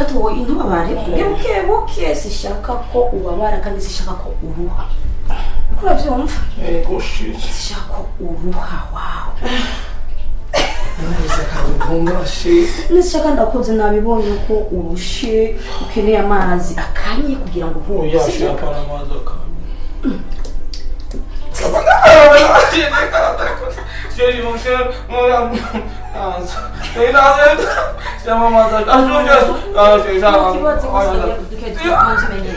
Gatoya, ntubabare, buke buke buke. Sishaka ko ubabara kandi sishaka ko uruha. Uko uravyumva? Yego chéri. Sishaka ko uruha wawe. Nahise akaruhunga chéri. Nishaka ndakoze, nabibonye ko urushe, ukeneye amazi akanye kugira ngo uruhuke. Oya. Sibyo? Chéri, apana amazi akanye. Chéri, mon cher, mon Ikibazo gusa duke tumanze umenyere.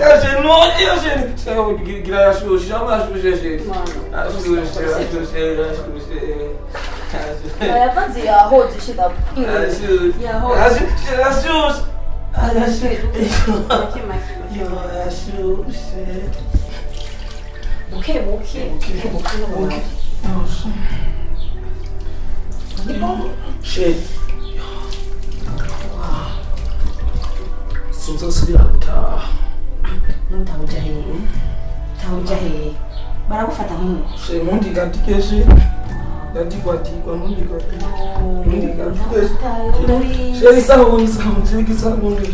Yavanze yahoze shida. Yahoze. Make make. Buke buke. Buke buke n'ububabare. Ni bon? Chéri. Sinzosubira gutaha. Nutahuja hehe? Tahuja hehe? Baragufata nk'uko. Chéri, ntundigatike chéri. Ndadigwadigwa, ntundigatike. Ntundigatike. Chéri, isabuni, isabuni, chéri, isabuni.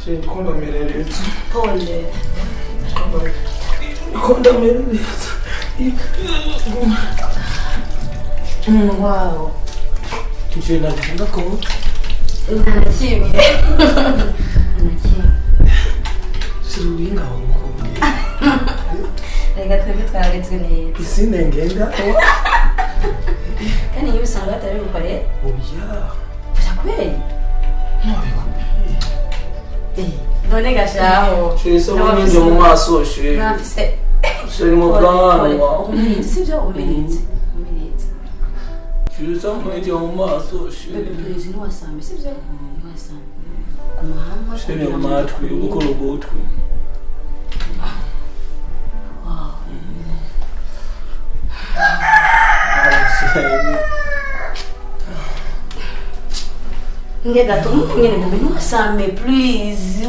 Chéri, ndiko ndamerereza. Pole. Ndiko ndamerereza. Wow. Chéri, ndagukunda ko. Nta na kimwe. Nta na kimwe. Chéri, uri ngaho gukunda. Reka twebwe twararetswe neza. Piscine ngenda. Kandi iyo usanga batabigukorera, Oya. fasha kweli. Nabikubwiye. None gashaho. Chéri, isabuni nje mu maso, chéri. Nafise. Chéri, mu bwanwa. Umirize, sibyo? Umirize. Umirize. Chéri, isabuni nje mu maso, Bebe, chéri. please, ntiwasame, sibyo? Ntiwasame. Guma hamwe. Chéri, mu matwi, gukora ugutwi. Wow. Chéri. Nge gato, nyene bebe, ntiwasame, please.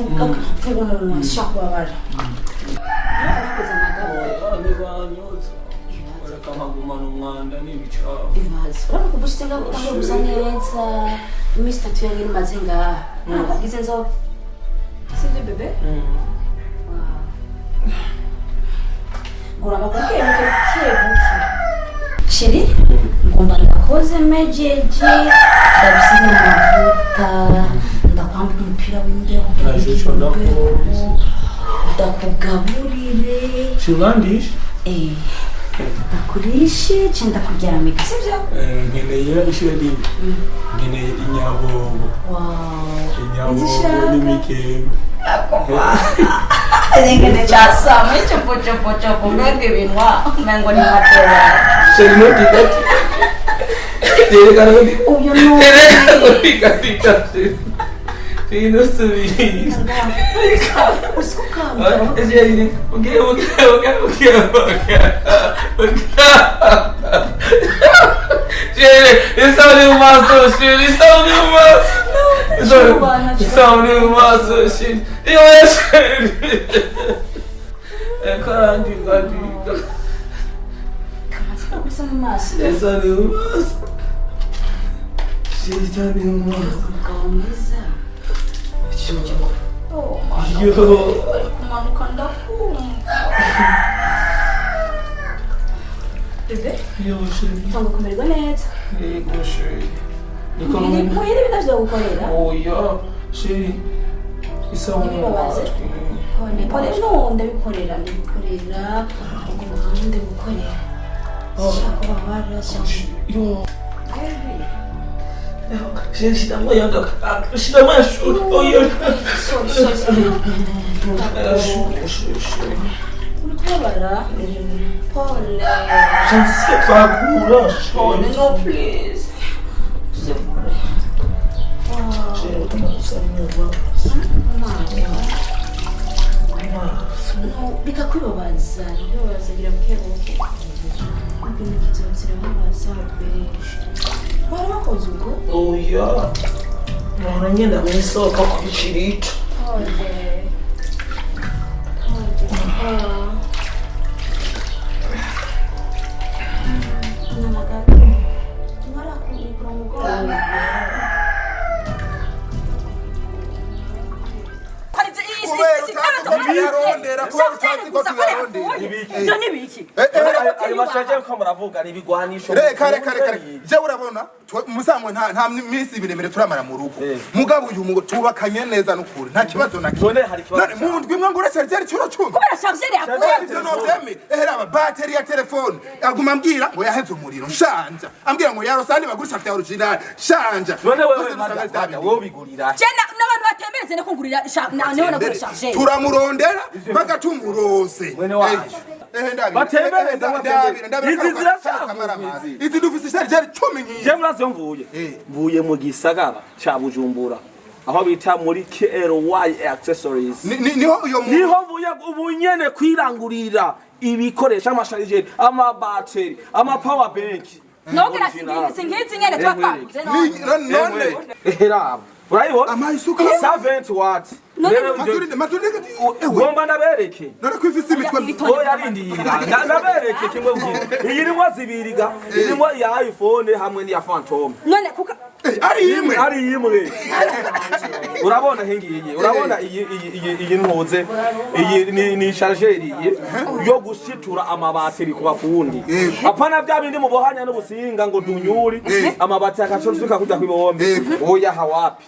Funga umunwa, sishaka kubabara. Urakoze amagabo. Oya, ntibanyotsa. Bareka nkagumana umwanda n'ibicafu. Ibibazo. Urabona kuva ushitse ngaho utanguye gusa neza. Iminsi 3 yonyine umaze ngaha. Ntabwo wagize inzobe. Sibyo bebe? Wow. Gura amakuru buke buke buke buke. Chéri, ngomba ndakoze mejeje, ndagusiga amavuta, ndakwambika umupira w'imbeho, Naje ico ndakoze. ndakugaburire, Chéri, urandisha? eh, ndakurishe, ce ndakuryamika, sibyo? Nkeneye chéri, nkeneye inyabobo. Wow. Inyabobo Izishaka. n'imikembe. Ingene casama icopocopocopo, mbega ibinwa umengo ni matera. Chéri, ntundigatike. Yerekana ko ndi- Uyo no. Yerekana ko ndikatika, chéri. Chéri, ntusubire. Usikukamba. Chéri, buke buke buke buke buke. Buke. Chéri, isabune mu maso, chéri, isabune mu maso. Isabune mu maso, chéri. Iyo chéri. Eko arandika. Kamaze gusa mu maso. Isabune mu maso. Chéri, isabune mu maso. Umugabo mwiza. Oh, Yo. bari kumanuka ndakumva. Bebe, Yo, chéri. utanga kumererwa neza. Yego, chéri. Niko Muhira ibintu vyogukorera. Oya, chéri. Isabune mu Ntibibabaze. matwi. Pole, pole, no, ndabikorera, ndabikorera. Uguma hamwe ndabikorera. Sishaka kubabara, sishaka. Yo. Baby. Chéri, shiramo yanga. Shiramo yashu. Oya. Sorry, sorry, sorry. Yashu, chéri. Uri kubabara? Pole. Nsepagura, Pole, chéri. no, please. C'est vrai. Wow. Chéri, utuma isabune mu maso. Mu maso. No, reka kwibabaza, kwibabaza, gira buke buke. Ubwo intoki zirababaza be. Wari wakoze ubwo? Oya. Nahora ngenda mu isoko kwicirita. Pole. Pole, papa. Nama gato. gusa ko turarondera. yapfuye. Ivyo ni biki? Ayo mashaje ko muravuga ni ibigwanisho. Reka reka reka reka, je urabona musamwe nta minsi miremire turamara mu rugo. Mugabo uyu mugo tubakanye neza n'ukuri, nta kibazo na kimwe. None hari ikibazo? None mu ndwi imwe ngo uretse ryari curo 10. Kubera chargeur yapfuye. Ivyo novyeme ehera aba bateri ya telefone aguma ambwira ngo yaheze umuriro, shanja ambwira ngo yarosandi bagurisha vya original, shanja. None wewe Byose dusanga mada, vya mada, bindi. wowe ubigurira? Je n'abantu batembereze no kungurira niho nagura chargeur. Turamurondera bagatumurose. Mwene wacu. Batembereze, batembereze. Izi zirashaka izi. Izi dufise chargeur 10 nkizi. Je murazi yo mvuye? Mvuye mu gisagara ca Bujumbura, aho bita muri KLY Accessories. Niho uyo muntu Niho mvuye ubu nyene kwirangurira ibikoresho, ama chargeur, amabateri, ama power bank. Nogera sinkizi nyene tuba twaguze none. None Raba, urayibona? Amayisuka. 70 watt. None Rero ibyo- Maturinde, maturinde, ewe. Ngomba ndabereke. None ko ifise imitwe. Oya, arindira, ndabereke kimwe bwira. Iyi irimo zibiri ga, irimo iya iPhone hamwe n'iya Phantom. None kuka Ari imwe. Ari imwe. Urabona hingiyi, urabona iyi ntuze, iyi ni chargeur, iyi yo gushitura amabateri ku bafundi. Apana bya bindi mubohanya n'ubusinga ngo dunyuri amabati akacuruzika kujya kwibombe. Oya, hawapi.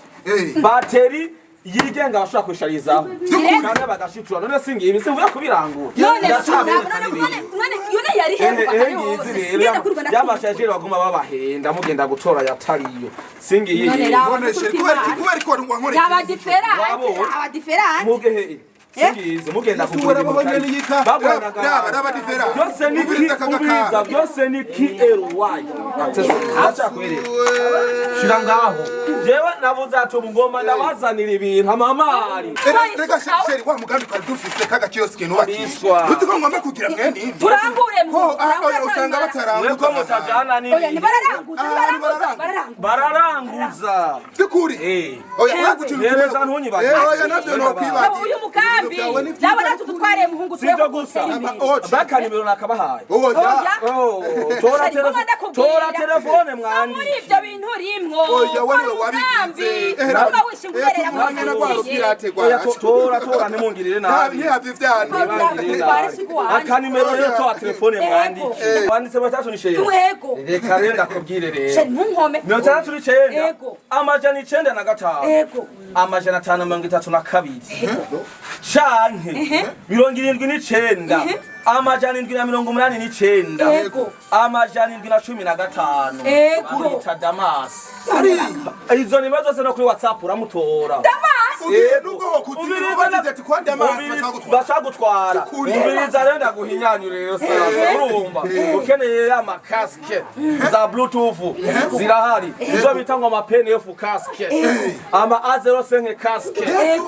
Bateri yigenga bashobora kwisharizaho kandi bagashitura. None singibi simvuye kubirangura. None Ndacabereka none n'ibindi. None yone yari heruka Ehe, ngizi rero ngenda kuri Rwanda. y'ama chargeur baguma babahenda mugenda gutora yatariyo, singiyi. None raba. None chéri, kubera ko wankoreye. Yaba différent. Wabonye? Aba différent. Mugehe, singizi mugenda Kugura kugura ibintu yika. Bagwanaga. Raba, raba différent. Byose ni ki Ubiriza aka ubiriza gakara. byose ni KLY. Ndacakwereka, shira ngaho. Jewe navuze ati ubu ngomba ndabazanira ibintu amamari. Reka chéri, wa mugambi twari dufise kaga kioski nubakiye. Biswa. Uzi ko ngomba kugira mwene ibi. Turangure mu. Ko aha oya, usanga bataranguza. Mweko mutajana Oya, n'ibintu. ntibararanguza. Ah, Ntibararanguza, bararanguza. Bararanguza. Byukuri. Oya, urazi ikintu Neza, kimwe? ntunyibagize. Oya, navyo nokwibagira. Uyu mugambi Ibintu byawe ni vyiza. nabona tutwariye muhungu. Sivyo gusa. Ochi. Bakanimero nakabahaye. Oya. Oya. Oh, tora Ariko telefone, ndakubwira. tora telefone mwandi. Muri ibyo bintu urimwo. Oya, we niwe wabigize. Kuba wishinga Tumuhamwe na rwa rupirate Oya, rwacu. tora tora, ntimungirire nabi. Ntihave ivyana. Ntibangirire nabi. Akanimero rero, tora telefone mwandi. Wanditse 69? Yego. Reka rero ndakubwire rero. Chéri, ntunkome. 69. Ego. 905. Ego. 532 canke 79 789. Ego. 715. Ego. Bamwita Damasi. Izo nimero zose no kuri WhatsApp uramutora. Ugiye nubwo wokuzimira ubagize ati kwa Damasi bashaka Bashagutwara. Ukuri. Umviriza rero, ndaguhinyanyure rero sasa. Urumva ukeneye ama casque za bluetooth zirahari, izo bita ngo ama PNF casque, ama A05 casque,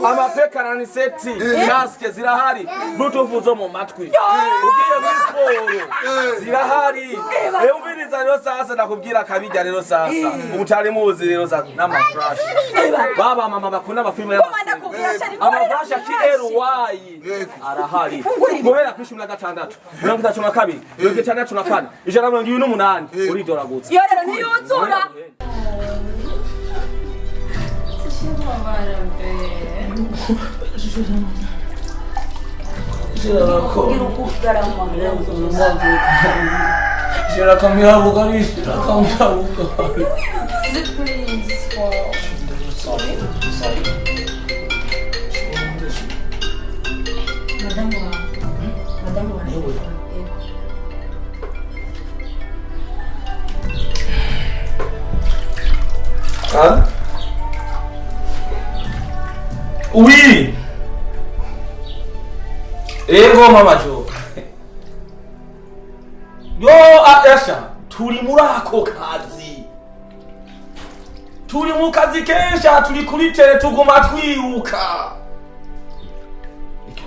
ama P47 casque zirahari, bluetooth zo mu matwi ugiye muri siporo zirahari. Umviriza rero sasa, ndakubwira akabijya rero sasa umutari muzi rero sasa n'ama flash, baba mama bakunda amafilime Kuma ndakubwira, chéri. ama flash ya KLY arahari guhera kuri 16, 32, 64, 128, uridoragutse. Iyo rero ntiyuzura. Sishobora be. Kugira ukugarama. Shira bugari, shira kamira bugari. Please. Sorry. Sorry. Madamu wawe, madamu wawe. Yego. Hein? Oui. Ego mama Jo. Yo Asha, turi muri ako kazi. Turi mu kazi kenshi, turi kuri terrain, tuguma twiruka.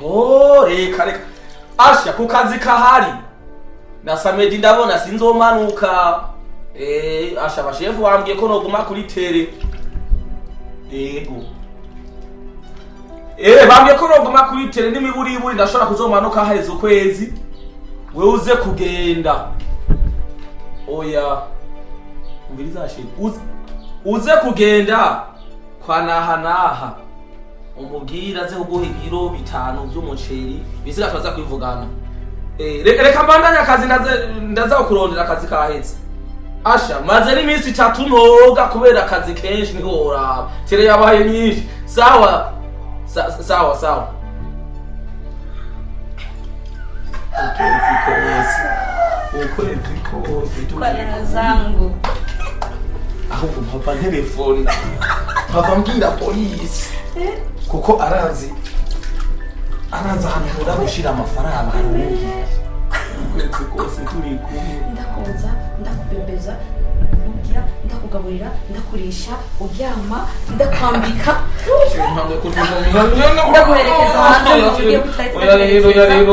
Oh, reka reka. Asha, ku kazi kahari. Na samedi ndabona sinzomanuka. Asha, bashefu wambwiye ko noguma kuri terrain. Ego. Bambwiye ko noguma kuri terrain n'imiburiburi ndashobora kuzomanuka haheze ukwezi. Wewe uze kugenda. Oya. Umviriza shit. Uze kugenda kwa naha naha. Umubwira aze kuguha ibiro 5 vy'umuceri. Bisiga twaza kwivugana. Reka mbandanye akazi ndaza kurondera akazi kahetse. Asha maze n'iminsi itatu noga kubera akazi kenshi niho woraba. Tere yabaye nyinshi. Sawa. Sawa sawa. Ukwezi kose. Ukwezi kose. Kwa raha zangu. Ahubwo mpava ntelefone. Mpava mbwira polisi. Kuko arazi ahantu nkunda gushira amafaranga arungi. Ukwezi kose turi kumwe. Ndakoza, ndakubembeza, urya, ndakugaburira, ndakurisha, uryama, ndakwambika. Ndaguherekeza hanze mu gihe utari.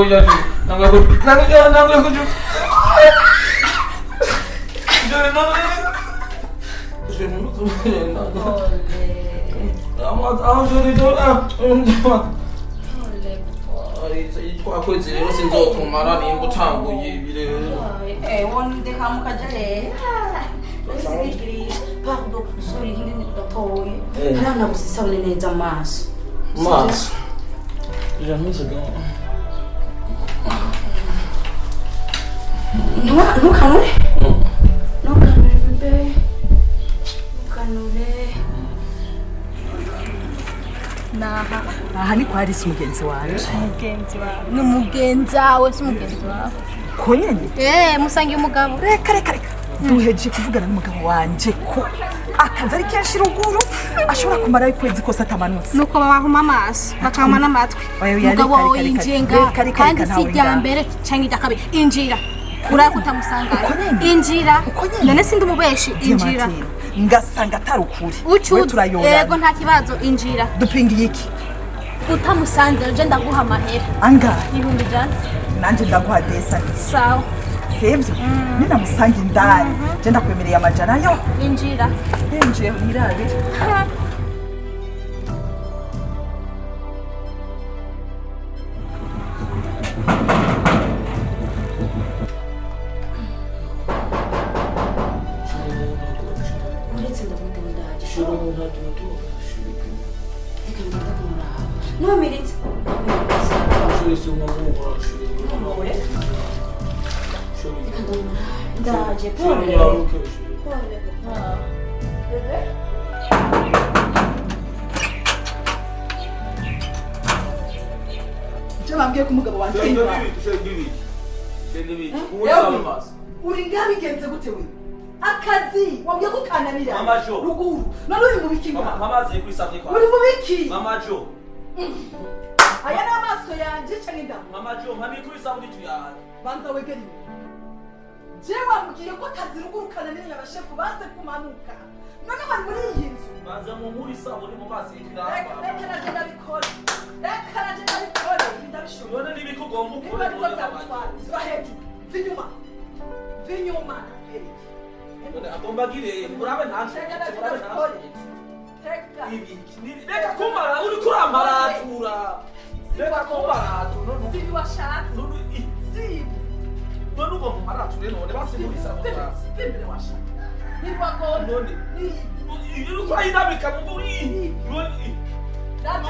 Twakwezi rero sinzokumara nimba utanguye ibi rero. Wonde kamukaja he. Pardon, sorry, hindi gatoye. Hana gusisabune neza amaso. Maso. Jamais Ntukanure. Ntukanure bebe. Ntukanure. Naha. Aha ni kwa Alice mugenzi wanje. Mugenzi wawe. Ni mugenzi wawe si mugenzi wawe. Ko nyene? Musangiye umugabo. Reka reka reka. Duheje kuvugana n'umugabo wanje ko akazi ari kenshi ruguru ashobora kumara ukwezi kose atamanutse. Nuko babahuma amaso bakahuma n'amatwi. Umugabo wawe yinjiye ngaha kandi si irya mbere canke irya kabiri. Injira. Urako utamusangayo. Injira. None sindi umubeshi. Injira. Ngasanga atari ukuri. We turayongana. Yego nta kibazo injira. Dupingiye iki? Utamusanze je ndaguha amahera. Angahe? 100,000. Nanje ndaguha desa. Sawa. Sivyo? Ninamusanga indani. Je ndakwemereye amajana yo. Injira. Injira mwirabire. Uretse ndamwita ndaje. Reka ngenda kumuraba. Numiritse. Ndaje pole. Pole papa. Bebe. Je bambwiye ko umugabo wanje uri ngabigenze gute we? Akazi wambwiye ko kananira ruguru none uri mu biki? Mama ziri kuri kwa uri mu biki? Mama Jo. Aya ni amaso yanje canke inda? Mama Jo mpamye kuri sabuni tuyaje. Banza wegere inyuma. Je wambwiye ko akazi ruguru kananira abashefu base kumanuka none bari muri iyi nzu. Banza mu muri sabuni mu mazi y'ikiramba. Reka naje ndabikora. Reka naje ndabikora. Ndabishobora. None nibikugomba ukore. Ziva hejuru. Vinyuma. Vinyuma. None agomba agire urabe ntacu. Reka kumara uri kuramaratura. Reka kumaratura. Sibi washatse. Sibi. None ugomba umarature none basimurisa mu mazi. Sibi washatse. Nibagomba. None. Uri kurayinamika muguri. None.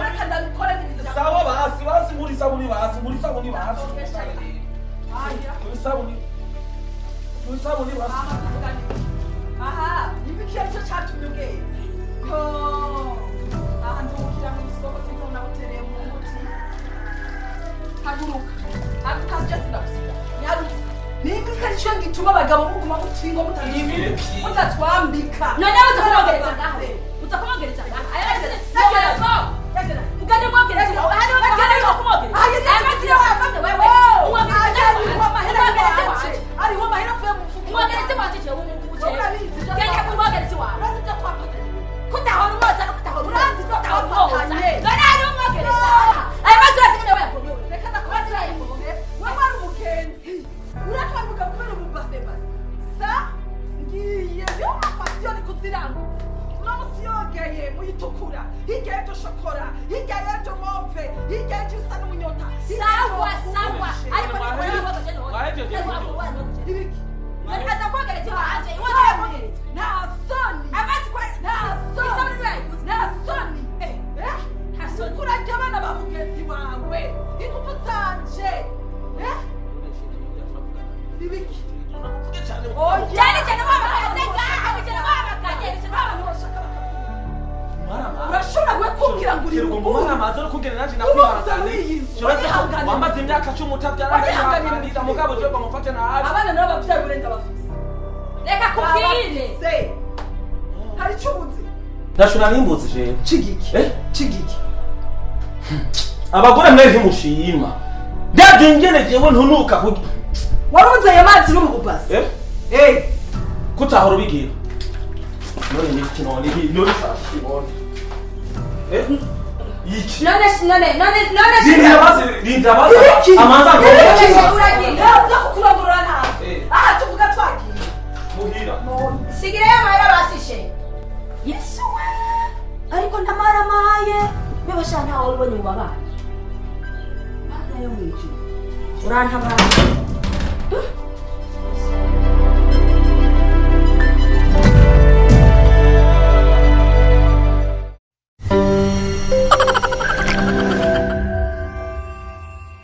Reka ndabikora n'ibijya. Sawa basi basi muri sabuni basi muri sabuni basi. Muri sabuni. Muri sabuni basi. Aha, ibiki aricyo cyatumye ubwenge. Yo. Aha ndukira mu isoko sinzi nabutereye mu muti. Haguruka. Haguruka je sinagusiga. Nyarutse. Nibiki aricyo gituma abagabo muguma mutingo mutatwambika. None uza kumwogereza ngaho. Uza kumwogereza ngaho. Ugende mwogereza. Hariho kumwogereza. Ariho amahera avuye mu mufuko. Umwogerezi wanje jewe umuguce. Genda kumwogerezi wawe. Kutahora umwoza no kutahora umwoza. Kutahora umwoza. None hariho umwogereza. Ayo mazi urazi wewe yakomye. Reka ndakubaza. Wewe wari umugenzi. Uratwambuka kubera umubasebase. Sa ngiye yo apasiyoni kuziranga. Uno musi yogeye muyitukura. Hirya y'ejo shokora. Hirya y'ejo move. Hirya y'ejo isa n'umunyota. Sawa sawa. Ariko ni wewe wogeje none. Ibiki. Aza kwogereza iwanje. Iwanje. Nta soni. Amazi kwa nta soni. Nta soni. Nta soni. Kurarya abana ba mugenzi wawe. Ingufu zanje. Ukungene nanje Unoza muri iyi nzu, Kibazo ko warihanganiye. wamaze imyaka 10 utabyara, Warihanganiye. ndakihanganira, mugabo jewe bamufate nabi. Abana nabo bavyaye uburenga bafise. Reka kubwire. Abafise. Hari ico ubuzi? Ndashobora nimbuzi jewe. Cigiki. Eh? Cigiki. Abagore mwe ntimushima, ndabyo ingene jewe ntunuka kugira Warunze ayo mazi no mu bubasi. Eh? Eh. Kutahora ubigira none ni iki? None none sasa ibone, eh, iki? None none none none. Rindira basi, rindira basi. Iki? Amanza. Iki? Ngo Uragiye. Ntabwo kukurongorora ntabwo. Eh. Aha tuvuga twagiye. Muhira. Sigireyo amahera basishe. Yesu we, ariko ndamaramaye bebasha, ntawe ubonye mu babana. Mana yo mu ijuru, urantabara.